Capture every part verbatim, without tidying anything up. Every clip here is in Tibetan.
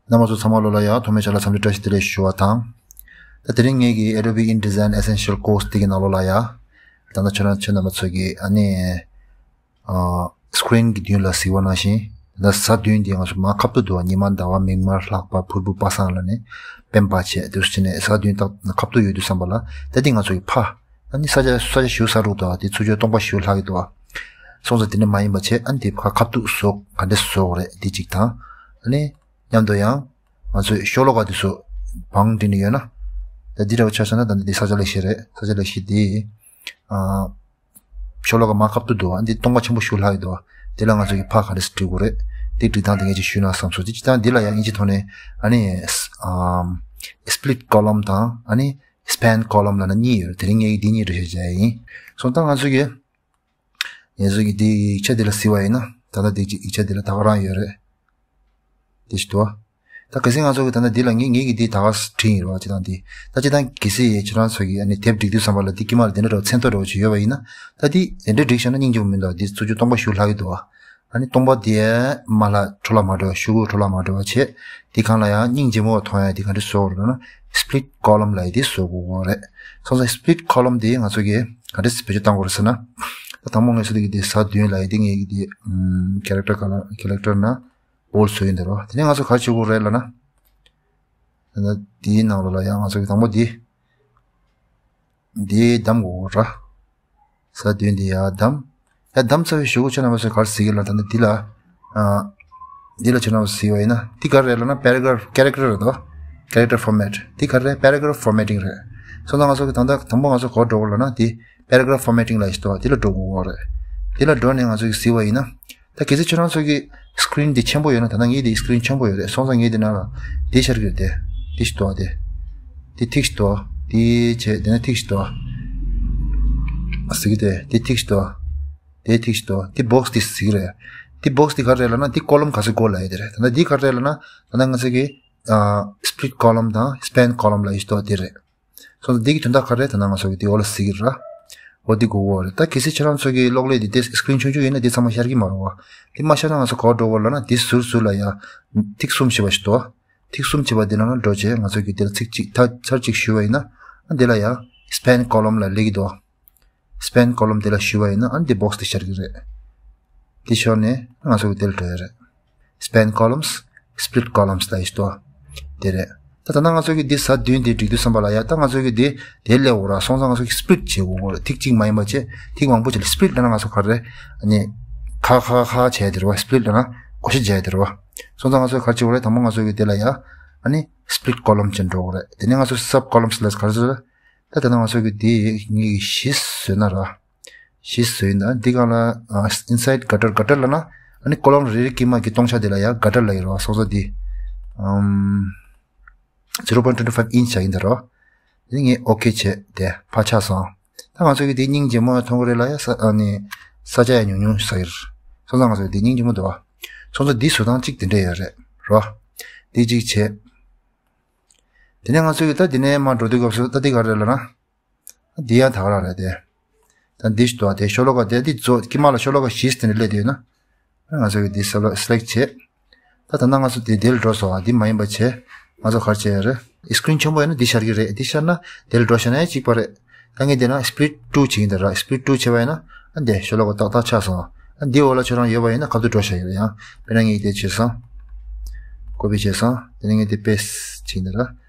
རྣམ་པ་ཚོ་ཚང་མ་ལོ་ལ་ཡ་ཐོག་མའི་ཆ་ལ་འཚམས་འདྲི་བཀྲ་ཤིས་བདེ་ལེགས་ཞུ་བ་དང་། ད་དེ་རིང་ངེད་ཀྱི་Adobe InDesign Essential Course་དེ་གི་ནང་ལོ་ལ་ཡ། ད་ལྟ་ཁྱོད་རང་ཁྱོད་རྣམ་པ་ཚོ་གི་ཨ་ནི། ཨ་screen་གི་མདུན་ལ་གཟིགས་པ་ནང་བཞིན། ད་གཟའ་བདུན་འདི་ང་ཚོ་མ་ཁ་ཐུག་འདུག་བ། ཉི་མ་ཟླ་བ་མིག་དམར་ལྷག་པ་ཕུར་བུ་པ་སངས་ལ་ནི་སྤེན་པ་བྱས་དུས་སུ་ནས་གཟའ་བདུན་ད་ཁ་ཐུག་ཡོད་དུས་བསམ་པ་ལ་ད་འདི་ང་ཚོ་གི་ཕ། ཨ་ནི་ས་ཆ་ས་ཆ་ཞུ་ས་རུག་འདུག་བ། དེ་ཚུར་ཕྱོགས་སྟོང་པ་ཞུ་ལྷག་གི་འདུག་བ། སོང་ཙང་དེ་ནི་མ་ཡིན་པ་བྱས། ཨ་ནི་དེ་ཁ་ཁ་ཐུག་བཟོ་ག་འདྲས་བཟོ་དགོས་རེད་དེ་གཅིག་དང་། ཨ་ནི། མཉམ་དུ་ཡང་ང་ཚོས་ཤོ་ལོ་ཀ་དེ་ཚོ་བང་བསྒྲིགས་ནས་ཡོད་ན། ད་འདི་འདྲ་བ་ཆ་བཞག་ན་ད་འདི་ས་ཆ་ལེགས་བཤད་རེད། ས་ཆ་ལེགས་བཤད་དེ། ཨ། ཤོ་ལོ་ཀ་མ་ཁ་ཐུག་འདུག་བ། འདི་སྟོང་པ་ཆེན་པོ་ཞུ་ལྷག་ཡོད་འདུག་བ། དེ་ལ་ང་ཚོ་གི་ཕ་ག་འདྲས་སེ་བྲིས་དགོས་རེད། དེ་བྲིས་སྟངས་དེ་ངས་ཅིག་ཞུས་ན་བསམ་སོང་། དེ་སྤྱིར་བཏང་འདི་ལ་ཡང་དབྱིན་ཇི་ཐོག་ནས་ཨ་ནི། ཨམ། split column་དང་ཨ་ནི་span column་ལབ་ན་གཉིས་ཡོད་རེད། དེ་རིང་ངས་འདི་གཉིས་འགྲེལ་བཤད་བྱས་ཡིན། སོང་ཙང་ང་ཚོ་གི། ངེད་ཚོ་གི་འདི་ཡིག་ཆ་འདི་ལ་གཟིགས་པ་ཡིན་ན། ད་ལྟ་འདི་ཅིག་ཡིག་ཆ་འདི་ལ་ད་ག་རང་ཡོད་རེད། དེ་ཞིག་འདུག་བ། ད་གལ་སྲིད་ང་ཚོ་གི་ད་ལྟ་འདི་ལ་ངེད་ངེད་ཀྱི་འདི་ད་ག་བྲིས་ཡིན་རེད་བ། སྤྱིར་བཏང་འདི། ད་སྤྱིར་བཏང་གལ་སྲིད་ཁྱེད་རང་ཚོ་གི་ཨ་ནི་དེབ་སྒྲིག་དུས་ཙམ་པ་ལ་འདི་དཀྱིལ་མ་ལ་དེ་འདྲ་འདྲ་བོ་མཚན་ཐོ་འདྲ་བོ་ཅིག་ཡོད་པ་ཡིན་ན། ད་འདི་དེ་འདྲ་སྒྲིག་བཞག་ན་སྙིང་རྗེ་པོ་མི་འདུག་འདི་ཚུར་ཕྱོགས་སྟོང་པ་ཞུ་ལྷག་གི་འདུག་བ། ཨ་ནི་སྟོང་པ་དེ་མར་ལ་འཕྲོ་བརླག་མ་འགྲོ་བ། ཤོག་གུ་འཕྲོ་བརླག་མ་འགྲོ་བ་བྱས། དེ་སྒང་ལ་ཡང་སྙིང་རྗེ་མོ་མཐོང་ཡ་དེ་ག་འདྲ་བཟོ་དགོས་རེད་ལབ་ན། split column་ལབ་ཡ་དེ་བཟོ་དགོས་རེད། སོང་ཙང་split column་དེ་ང་ཚོ་གིས་ག་འདྲ་བེད་སྤྱོད་གཏང་དགོས་རེད་ཟེར་ན། ད་དང་པོ་ངས་བཟོ་དེ་གི་དེ་གཟའ་བདུན་ལབ་ཡ་དེ་ངས་ཀྱི་དེ་ཨམ་character column character་ནང་old་བཟོ་ཡིན་ད་རོ། དེ་ནས་ང་ཚོ་ག་རེ་བྱེད་དགོས་རེད་ལབ་ན། ད་ལྟ་དེའི་ནང་ལོགས་ལ་ཡང་ང་ཚོ་གི་དང་པོ་དེ། འདི་བདམས་དགོས་ར། གཟའ་བདུན་འདི་ཡར་བདམས། ཡར་བདམས་ཚར་བའི་གཞུག་གུ་ཁྱེད་རྣམ་པ་ཚོས་ག་རེ་གཟིགས་ཀྱི་ལབ་ན། ད་ལྟ་འདི་ལ། ཨ། འདི་ལ་ཁྱེད་རྣམ་པ་ཚོས་གཟིགས་པ་ཡིན་ན། འདི་ག་རེ་རེད་ལབ་ན། paragraph character་རེད་དོ། character format། འདི་ག་རེ་རེད། paragraph formatting་རེད། སོང་ཙང་ང་ཚོ་གི་ད་ལྟ་དང་པོ་ང་ཚོ་ག་པར་འགྲོ་དགོས་ལབ་ན། འདི་paragraph formatting་ལབ་ཡ་ཞིག་འདུག་འདི་ལ་འགྲོ་དགོས་རེད། འདི་ལ་འགྲོ་ནས་ང་ཚོ་གིས་གཟིགས་པ་ཡིན་ན། ད་གལ་སྲིད་ཁྱེད་རང་ཚོ་གི་screen་འདི་ཆེན་པོ་ཡོད་ན། ད་ལྟ་ངའི་འདི་screen་ཆེན་པོ་ཡོད་རེད། སོང་ཙང་ངས་འདི་ནང་ལ་འདི་ཤར་གྱི་རེད་དེ། འདི་ཞིག་འདུག་བ་དེ། འདི་ཐིག་ཞིག་འདུག་བ། འདི་བྱས་དེ་ནས་ཐིག་ཞིག་འདུག་བ། ཟེར་གྱི་དེ། འདི་ཐིག་ཞིག་འདུག་བ། དེ་ཐིག་ཞིག་འདུག་བ། འདི་box་འདི་ཟེར་གྱི་རེད། འདི་box་འདི་ག་རེ་རེད་ལབ་ན། འདི་column་ག་ཚོད་དགོས་ལབ་ཡ་དེ་རེད། ད་ལྟ་འདི་ག་རེ་རེད་ལབ་ན། ད་ལྟ་ང་ཚོ་གི་ཨ་split column་དང་span column་ལབ་ཡ་ཞིག་འདུག་བ། དེ་རེད། སོང་ཙང་འདི་གི་དོན་དག་ག་རེ་རེད། ད་ནང་ང་ཚོ་གི་འདི་འོག་ལ་གཟིགས་ཀྱི་ར། འོ་འདི་དགོས་ཀྱི་རེད། ད་གལ་སྲིད་ཁྱེད་རང་ཚོ་གི་གློག་ཀླད་འདི་དེ་screen་ཆུང་ཆུང་ཡིན་ན་འདི་ཚང་མ་ཤར་གྱི་མ་རེད་བ། འདི་མ་ཤར་ན་ང་ཚོ་ག་པར་འགྲོ་དགོས་ལབ་ན། འདི་ཟུར་ཟུར་ལ་ཡ་ཐིག་གསུམ་ཞེས་པ་ཞིག་འདུག་བ། ཐིག་གསུམ་ཞེས་པ་འདི་ནང་ལ་འགྲོ་བྱས། ང་ཚོ་གི་འདི་ལ་ཚིག་གཅིག་ད་ཚར་གཅིག་ཞུས་པ་ཡིན་ན། ཨ་འདི་ལ་ཡ་span column་ལབ་ཡ་སླེབས་ཀྱི་འདུག་བ། span column་དེ་ལ་ཞུས་པ་ཡིན་ན། ཨ་ནི་དེ་box་དེ་ཤར་གྱི་རེད། དེ་ཤར་ནས་ང་ཚོ་གི་དེ་ལ་འགྲོ་ཡ་རེད། span columns, split columns་ལབ་ཡ་ཞིག་འདུག་བ། དེ་རེད། ད་ད་ལྟ་ང་ཚོ་གི་འདི་གཟའ་བདུན་དེ་སྒྲིག་དུས་ཙམ་པ་ལ་ཡ། ད་ང་ཚོ་གི་འདི་དེ་སླེབས་ཡོད་ར། སོང་ཙང་ང་ཚོ་གི་split་བྱེད་དགོས་རེད། ཐིག་གཅིག་མ་ཡིན་པ་བྱས། ཐིག་མང་པོ་བྱས་ལ་split་ལབ་ན་ང་ཚོ་ག་རེ་རེད། ཨ་ནི་ཁ་ཁ་ཁ་བྱས་དེ་རེད་བ། split་ལབ་ན་བགོ་བཤའ་བྱས་དེ་རེད་བ། སོང་ཙང་ང་ཚོ་ག་རེ་བྱེད་དགོས་རེད། དང་པོ་ང་ཚོ་གི་དེ་ལ་ཡ་ཨ་ནི་split column་བྱེད་འགྲོ་དགོས་རེད། དེ་ནས་ང་ཚོ་sub columns་ལ་ག་རེ་ཟེར། ད་ད་ལྟ་ང་ཚོ་གི་འདི་ངེད་ཀྱིས་བཞི་བཟོས་ན་ར། བཞི་བཟོས་ཡིན། ད་འདི་སྒང་ལ་ཨ་inside gutter, gutter་ལབ་ན། ཨ་ནི་column་རེ་རེ་དཀྱིལ་མ་གི་སྟོང་ཆ་དེ་ལ་ཡ་gutter་ལབ་ཡོད་ར་བ། སོང་ཙང་འདི་ཨམ་zero point twenty five inch་བྱ་ཡིན་ད་ར་བ། འདི་ངས་okay་བྱས་ཏེ་ཕར་ཆག་སོང་། ད་ང་ཚོ་གི་འདི་སྙིང་རྗེ་མོ་མཐོང་གི་རེད་ལ་ཡ། ས་ཨ་ནི་ས་ཆ་ཡ་ཉུང་ཉུང་ཟེར། སོང་ཙང་ང་ཚོ་གི་འདི་སྙིང་རྗེ་མོ་འདུག་བ། སོང་ཙང་འདི་བཟོ་སྟངས་གཅིག་དེ་འདྲ་ཡོད་རེད་ར་བ། འདི་གཅིག་བྱས། དེ་ནས་ང་ཚོ་གི་ད་དེ་ནས་མར་འགྲོ་དུས་སྐབས་སུ་ད་འདི་ག་རེ་རེད་ལབ་ན། འདི་ཡང་ད་ག་རང་རེད་དེ། ད་འདི་ཞིག་འདུག་བ། དེ་ཤོ་ལོ་ཀ་དེ་འདི་གཙོ་དཀྱིལ་མ་ལ་ཤོ་ལོ་ཀ་བཞི་ཟིན་ནས་སླེབས་བསྡད་ཡོད་ན། ང་ཚོ་གི་འདི་select་བྱས། ད་ད་ལྟ་ང་ཚོ་འདི་དེ་ལ་འགྲོ་སོང་བ། འདི་མ་ཡིན་པ་བྱས། ང་ཚོ་ག་རེ་བྱས་ཡོད་རེད། screen་ཆེན་པོ་ཡོད་ན་འདི་ཤར་གི་རེད། འདི་ཤར་ན་དེ་ལ་འགྲོ་ཤར་ན་ཡང་གཅིག་པ་རེད། ད་ངས་དེ་ན་split two་བྱེད་ཀྱི་འདུག་ར། split two་བྱས་པ་ཡིན་ན། ཨ་འདི་ཤོ་ལོ་ཀ་ཏག་ཏག་ཆགས་སོང་། ཨ་འདི་འོག་ལ་ཁྱོད་རང་ཡོད་པ་ཡིན་ན་ཁ་ཐུག་འགྲོ་ཤར་གི་རེད། ཡང་དཔེར་ན་ངས་དེ་བྱས་སོང་། copy་བྱས་སོང་། དེ་ནས་ངས་དེ་paste་བྱེད་ཀྱི་འདུག་ར།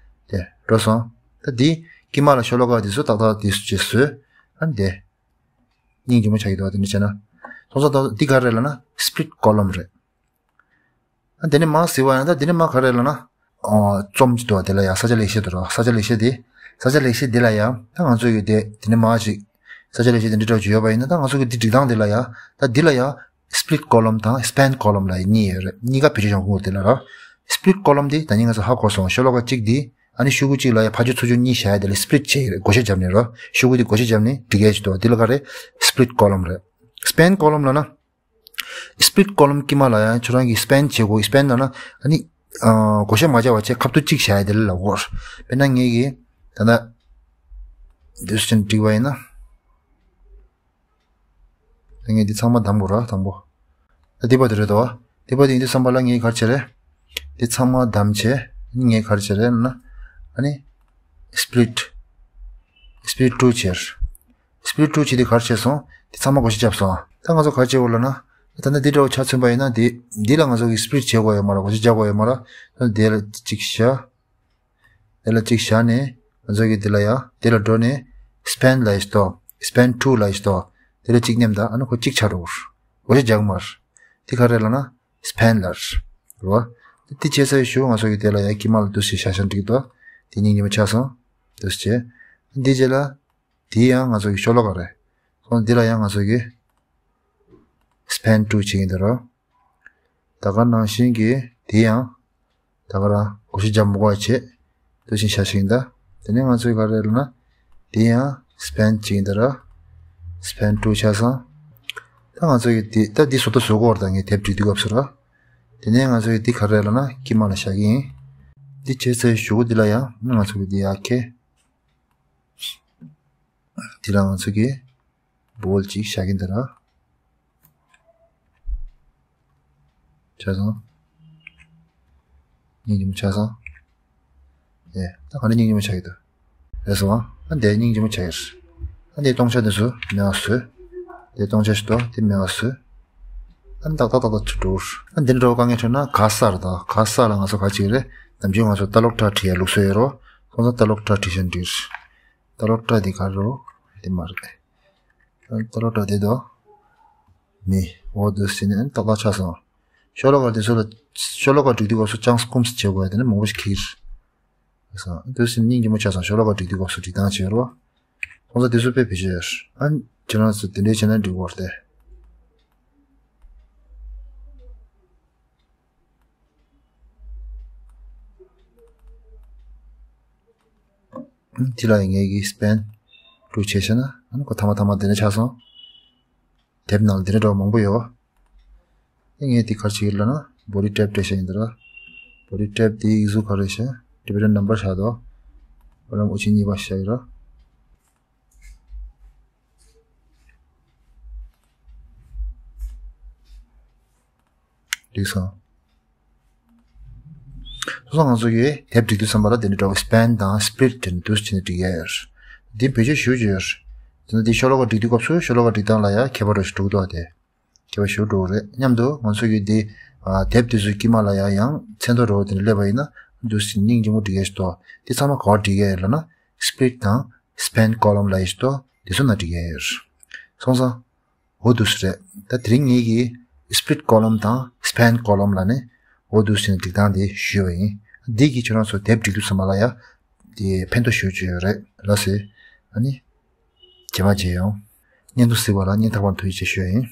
དེ་འགྲོ་སོང་། ད་འདི་དཀྱིལ་མ་ལ་ཤོ་ལོ་ཀ་དེ་ཚོ་ཏག་ཏག་དེ་ཚོ་བྱས་བཟོས། ཨ་འདི་སྙིང་རྗེ་མོ་ཆགས་ཀྱི་འདུག་བ། དེ་འདྲ་བྱས་ན། སོང་ཙང་ད་འདི་ག་རེ་ལབ་ན་split column་རེད། ཨ་དེ་ནས་མར་གཟིགས་པ་ཡིན་ན། ད་དེ་ནས་མར་ག་རེ་ལབ་ན། ཨོ་རྩོམ་གྱི་འདུག་བ། དེ་ལ་ཡང་ས་ཆ་ལེགས་བཤད་འདུག་ར། ས་ཆ་ལེགས་བཤད་དེ། ས་ཆ་ལེགས་བཤད་དེ་ལ་ཡང་ད་ང་ཚོ་གི་དེ་དེ་ནས་མར་ཅིག་ས་ཆ་ལེགས་བཤད་དེ་འདྲ་འདྲ་ཅིག་ཡོད་པ་ཡིན་ན། ད་ང་ཚོ་གི་འདི་སྒྲིག་སྟངས་དེ་ལ་ཡང་། ད་འདི་ལ་ཡང་split column་དང་span column་ལབ་ཡ་གཉིས་ཡོད་རེད། གཉིས་ཀ་བེད་སྤྱོད་བྱེད་དགོས་དེ་ལ་ར། split column་དེ་ད་ནི་ང་ཚོ་ཧ་གོ་སོང་། ཤོ་ལོ་ཀ་གཅིག་དེ། ཨ་ནི་ཤོག་གུ་གཅིག་ལ་ཡ་ཕར་ཕྱོགས་ཚུར་ཕྱོགས་གཉིས་བཞག་ཡ་དེ་ལ་split་བྱས་ཡོད་རེད། བགོ་བཤའ་བརྒྱབ་ནས་ར། ཤོག་གུ་དེ་བགོ་བཤའ་བརྒྱབ་ནས་སྒྲིག་ཡ་ཅིག་འདུག་བ། དེ་ལ་ག་རེ། split column་ལབ་ན། split column་དཀྱིལ་མ་ལ་ཡང་ཁྱོད་རང་གིས་span་བྱེད་དགོས། span་ལབ་ན་ཨ་ནི། ཨ་བགོ་བཤའ་མ་བརྒྱབ་པ་བྱས་ཁ་ཐུག་གཅིག་བཞག་ཡ་དེ་ལ་ལབ་དགོས། དཔེར་ན་ངེད་ཀྱིས་ད་ལྟ་འདི་ཚོ་ཅན་བསྒྲིགས་པ་ཡིན་ན། ད་ངས་འདི་ཚང་མ་བདམས་དགོས་ར་དང་པོ། ད་འདི་པ་དེ་རེད་དོ། འདི་པ་དེ་ཡིན་དུས་ཙམ་པ་ལ་ངས་ག་རེ་བྱས་རེད། འདི་ཚང་མ་བདམས་བྱས་ངས་ག་རེ་བྱས་རེད་ན། ཨ་ནི་split split two བྱས། split two བྱས་དེ་ག་རེ་བྱས་སོང་། དེ་ཚང་མ་བགོ་བཤའ་བརྒྱབ་སོང་། ད་ང་ཚོ་ག་རེ་བྱེད་དགོས་ལབ་ན། ད་ནི་འདི་འདྲ་བོ་ཆ་མཚོན་པ་ཡིན་ན་འདི་འདི་ལ་ང་ཚོ་གི་split བྱེད་དགོས་ཡོད་མ་རེད། བགོ་བཤའ་རྒྱག་དགོས་ཡོད་མ་རེད། ད་འདི་ལ་གཅིག་བཞག་འདི་ལ་གཅིག་བཞག་ནས་ང་ཚོ་གི་འདི་ལ་ཡ་འདི་ལ་འགྲོ་ནས་span ལབ་ཡས་ཏོ། span two ལབ་ཡས་ཏོ། འདི་ལ་གཅིག་མནན་ད། ཨ་ནི་ཁོ་གཅིག་ཆགས་འགྲོ་གི་རེད། བགོ་བཤའ་རྒྱག་གི་མ་རེད། འདི་ག་རེ་ལབ་ན་span ལབ་རེད་བ། འདི་བྱས་ཚར་བའི་གཞུག་ང་ཚོ་གི་འདི་ལ་ཡ་དཀྱིལ་མ་ལ་འདུག་སེ་བཞག་བཞག་འགྲིག་ཏོ། འདི་སྙིང་རྗེ་མོ་ཆགས་སོང་། འདུག་སེ་བྱས། འདི་རྗེས་ལ། དེ་ཡང་ང་ཚོ་གི་ཤོ་ལོ་ཀ་རེད། སོང་འདི་ལ་ཡང་ང་ཚོ་གི་span two བྱེད་ཀྱི་འདུག་རོ། ད་ག་ནང་བཞིན་གྱི་དེ་ཡང་ད་ག་རང་བགོ་བཤའ་རྒྱག་མི་དགོས་པ་བྱེད། དེ་བཞིན་བྱ་ཞིག་འདའ། དེ་ནས་ང་ཚོ་གི་ག་རེ་ལབ་ན། དེ་ཡང་span བྱེད་ཀྱི་འདུག་ར། span two ཆགས་སོང་། ད་ང་ཚོ་གི་དེ་ད་འདི་བཟོ་ལྟ་བཟོ་དགོས་རེད། ད་ངས་དེབ་སྒྲིག་དུས་སྐབས་སུ་ར། དེ་ནས་ང་ཚོ་གི་འདི་ག་རེ་ལབ་ན་དཀྱིལ་མ་ལ་བཞག་གི་ཡིན། འདི་བྱས་ཚར་གཞུག་གུ་འདི་ལ་ཡང་ང་ཚོ་གི་འདི་ཡར་འཁྱེར། དེ་ལ་ང་ཚོ་གི་བོལ་ཅིག་བཞག་གིན་འདུག་ར། ཆགས་སོང་། སྙིང་རྗེ་མོ་ཆགས་སོང་། ཨེ། ད་ག་ནས་སྙིང་རྗེ་མོ་ཆགས་ཀྱི་འདུག་རེད་སོང་། ཨ་འདས་སྙིང་རྗེ་མོ་ཆགས་ཡོད། ཨ་འདས་སྟོང་ཆ་འདི་ཚོ་མེད་པ་བཟོས། འདས་སྟོང་ཆ་ཞིག་འདུག་དེ་མེད་པ་བཟོས། ཨ་ཏག་ཏག་ཏག་ཏག་ཅིག་འགྲོ། ཨ་འདི་འདྲ་བོ་དཀའ་ངལ་འཕྲད་ན་ག་ས་རེད། ད་ག་ས་ལ་ང་ཚོ་ག་ཅིག་རེད། ནམ་རྒྱུན་ང་ཚོ་ལྟ་ཀློག་ཕྲ་བྲིས་ཡ་ལུགས་སྲོལ་ཡོད་རོ། སོང་ཙང་ལྟ་ཀློག་ཕྲ་བྲིས་བཞིན་བྲིས། ལྟ་ཀློག་ཕྲ་འདི་ག་རོ། འདི་མ་རེད། ལྟ་ཀློག་ཕྲ་འདི་དོ། མི། འོ་འདུག་སེ་ནས་ཏག་ཏག་ཆགས་སོང་། ཤོ་ལོ་ཀ་འདི་ཚོ་ལ། ཤོ་ལོ་ཀ་སྒྲིག་དུས་སྐབས་སུ་ཅང་སྐུམ་སེ་བྱེད་དགོས་ཡ་དེ་ནི་མང་པོ་ཞིག་འཁྱེར། སོང་། འདུག་སེ་སྙིང་རྗེ་མོ་ཆགས་སོང་། ཤོ་ལོ་ཀ་སྒྲིག་དུས་སྐབས་སུ་སྒྲིག་སྟངས་བྱེད་རོགས། སོང་ཙང་འདི་ཚོ་དཔེ་བེད་སྤྱོད་ཡོད། ཨ། ཁྱེད་རང་ཚོ་དེ་འདྲའི་བྱས་ན་འགྲིག་གོ་རེད་དེ། དེ་ལ་ངེད་ཀྱིས་སྤེན་ཀྲུག་བྱས་ཤེ་ན། ཨ་ནི་ཁོ་ཐ་མ་ཐ་མ་དེ་ནས་ཆགས་སོང་། དེབ་ནང་ལ་དེ་འདྲ་འདྲ་བ་མང་པོ་ཡོད། ཨ་ངས་དེ་ག་རེ་བྱེད་ཀྱི་ལབ་ན། body tab སྤྲད་བཞག་ཡིན་ད་ར། body tab དེའི་ཡིག་གཟུགས་ག་རེ་བྱས། division number བཞག་འདུག་འོ་ལམ་འུ་ཆེན་གཉིས་པ་བཞག་ཡོད་ར། འགྲིག་སོང་། སོ་སོ་ང་ཚོ་གིས་དེབ་སྒྲིག་དུས་ཙམ་པ་ལ་དེ་འདྲ་འདྲ་བོ་སྤེན་དང་སྤི་ལིཊ་དེ་འདྲ་འདུག་སེ་བྱས་ནས་སྒྲིག་ཡ་ཡོད། འདི་བེད་སྤྱོད་ཞེ་པོ་ཅིག་ཡོད། དེ་ནས་འདི་ཤོ་ལོ་ཀ་སྒྲིག་དུས་སྐབས་སུ་ཤོ་ལོ་ཀ་སྒྲིག་སྟངས་ལ་ཡང་ཁྱད་པར་རོ་ཞིག་འགྲོ་གི་འདུག་བ་དེ། ཁྱད་པར་ཞེ་པོ་འགྲོ་གི་རེད། མཉམ་དུ་ང་ཚོ་གིས་འདི་ཨ་དེབ་དེ་ཚོའི་དཀྱིལ་མ་ལ་ཡང་ཡང་མཚན་ཐོ་འདྲ་བོ་དེ་འདྲ་སླེབས་པ་ཡིན་ན་འདུག་སེ་སྙིང་རྗེ་མོ་སྒྲིག་ཡ་ཞིག་འདུག་དེ་ཚང་མ་ག་པར་སྒྲིག་ཡ་ཡོད་ལབ་ན། སྤི་ལིཊ་དང་སྤེན་ཀོ་ལམ་ལབ་ཡ་ཞིག་འདུག་དེ་ཚོ་ནང་སྒྲིག་ཡ་ཡོད། སོང་ཙང་། འོ་འདུག་སེ་རེད། ད་དེ་རིང་ངེད་ཀྱིས་སྤི་ལིཊ་ཀོ་ལམ་དང་སྤེན་ཀོ་ལམ་ལབ་ནས་འོ་འདུག་སེ་ནས་སྒྲིག་སྟངས་དེ་ཞུས་པ་ཡིན། འདི་གིས་ཁྱེད་རང་ཚོ་དེབ་སྒྲིག་དུས་ཙམ་པ་ལ་ཡ་དེ་ཕན་ཐོགས་ཞེ་པོ་ཅིག་ཡོད་རེད། ལགས་སེ། ཨ་ནི། རྗེས་མ་མཇལ་ཡོང་། བརྙན་ཐུང་གཟིགས་པ་ལ་སྙིང་ཐག་པ་ནས་ཐུགས་རྗེ་ཆེ་ཞུ་ཡ་ཡིན།